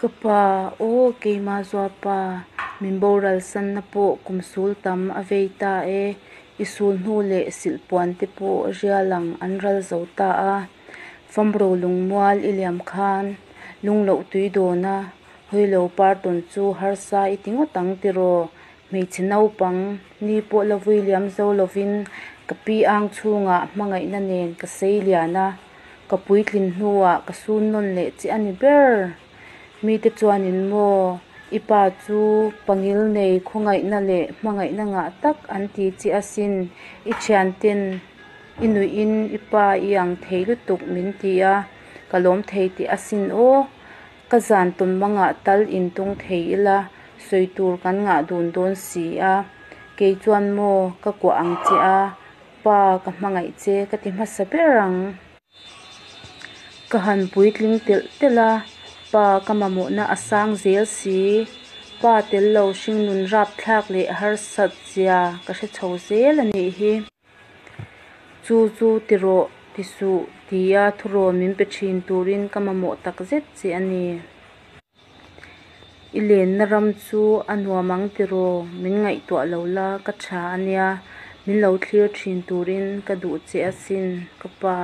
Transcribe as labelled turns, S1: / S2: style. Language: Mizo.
S1: Ka pa, aw keima zuapa, min boral sanna pawh kum sul tam a vei ta e. I sul hnu leh silhpuan te pawh rial ang an ral zo ta a. Famro lungmual i liam khan lungloh tui dawna hawilo par tawn chu harsa i ti ngawt ang tiraw? Hmeichhe naupang ni pawh la vui liam zo lovin ka pi ang chhungah hmangaihna nen ka sei lian a, ka puitlin hnuah ka sun nawn leh che a ni ber. Mite chuanin maw i pa chu pangil nei khawngaihna leh hmangaihna ngah tak an ti che asin, i thianten i nuihin i pa i ang thei lutuk min ti a, ka lawm thei teh asin aw. Ka zan tawn mangah tal intung thei ila sawi tur kan ngah dun dawn si a, kei chuan maw ka kuah ang che a, pa ka hmangaih che ka ti hmasa ber ang. Ka han puitling telh telh a, pa ka mamawhna a sang zel si. Pa tel lo hringnun rapthlak leh harsat zia ka hre chho zel a nih hi. Chu chu ti rawh, ti suh, tia thurawn min pe thin turin ka mamawh takzet che a ni. I lenna ram chu a nuam ang tiraw? Min ngaihtuah lo la, ka tha a nia. Min lo thlir thin turin ka duh che asin, ka pa.